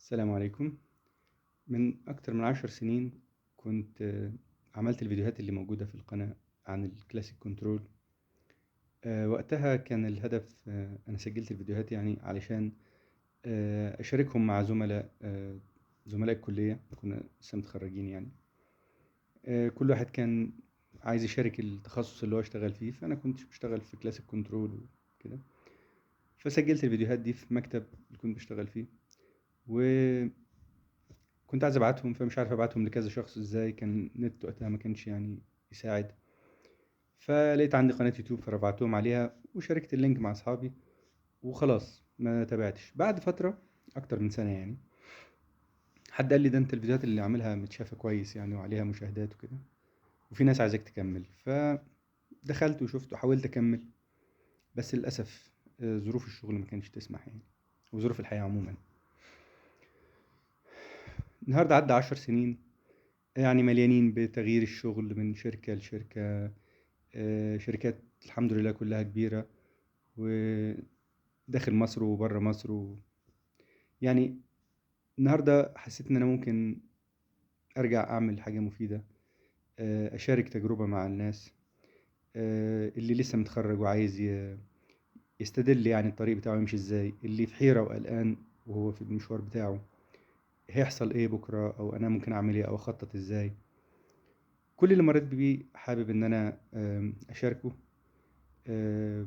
السلام عليكم. من أكتر من 10 سنين كنت عملت الفيديوهات اللي موجودة في القناة عن ال classic control. وقتها كان الهدف، أنا سجلت الفيديوهات يعني علشان أشاركهم مع زملاء الكلية، كنا لسه متخرجين يعني. كل واحد كان عايز يشارك التخصص اللي هو اشتغل فيه، فأنا كنت بشتغل في classic control وكده، فسجلت الفيديوهات دي في مكتب اللي كنت بشتغل فيه، وكنت عايز ابعتهم، فمش عارف ابعتهم لكذا شخص ازاي، كان النت وقتها ما كانش يعني يساعد. فلقيت عندي قناة يوتيوب فرفعتهم عليها وشاركت ال link مع اصحابي وخلاص، ما تابعتش. بعد فترة اكتر من سنة يعني حد قال لي ده انت الفيديوهات اللي عاملها متشافة كويس يعني وعليها مشاهدات وكده، وفي ناس عايزاك تكمل. فدخلت وشفت وحاولت اكمل، بس للأسف ظروف الشغل ما كانتش تسمح يعني، وظروف الحياة عموما. النهاردة عدى 10 سنين يعني مليانين بتغيير الشغل من شركة لشركة، شركات الحمد لله كلها كبيرة، وداخل مصر وبره مصر يعني النهاردة حسيت إن أنا ممكن أرجع أعمل حاجة مفيدة، أشارك تجربة مع الناس، اللي لسه متخرج وعايز يستدل يعني الطريق بتاعه يمشي إزاي، اللي في حيرة وقلقان وهو في المشوار بتاعه هيحصل ايه بكرة، او انا ممكن اعمل ايه، او اخطط ازاي. كل اللي مريت بيه حابب ان انا اشاركه.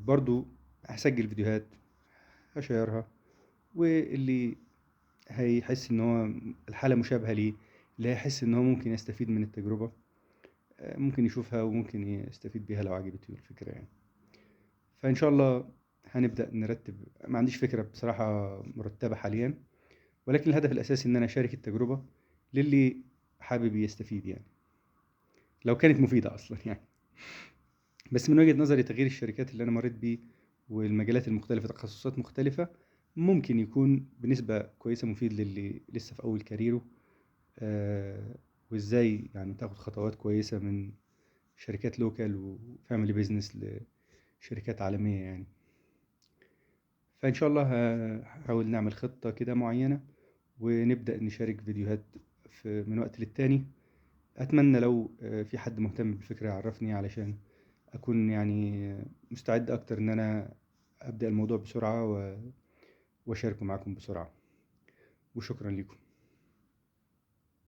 برضو هسجل فيديوهات هشيرها، واللي هيحس ان هو الحالة مشابهة ليه، اللي هيحس ان هو ممكن يستفيد من التجربة، ممكن يشوفها وممكن يستفيد بيها لو عجبته الفكرة يعني. فإن شاء الله هنبدأ نرتب، ما عنديش فكرة بصراحة مرتبة حاليا، ولكن الهدف الأساسي إن أنا أشارك التجربة للي حابب يستفيد يعني، لو كانت مفيدة أصلا يعني. بس من وجهة نظري تغيير الشركات اللي أنا مريت بيه والمجالات المختلفة، تخصصات مختلفة، ممكن يكون بنسبة كويسة مفيد للي لسه في أول career ه، وإزاي يعني تاخد خطوات كويسة من شركات local و family business لشركات عالمية يعني. فإن شاء الله هحاول نعمل خطة كده معينة ونبدأ نشارك فيديوهات من وقت للتاني. أتمنى لو في حد مهتم بالفكرة يعرفني، علشان أكون يعني مستعد أكتر إن أنا أبدأ الموضوع بسرعة وأشاركه معكم بسرعة. وشكرا لكم.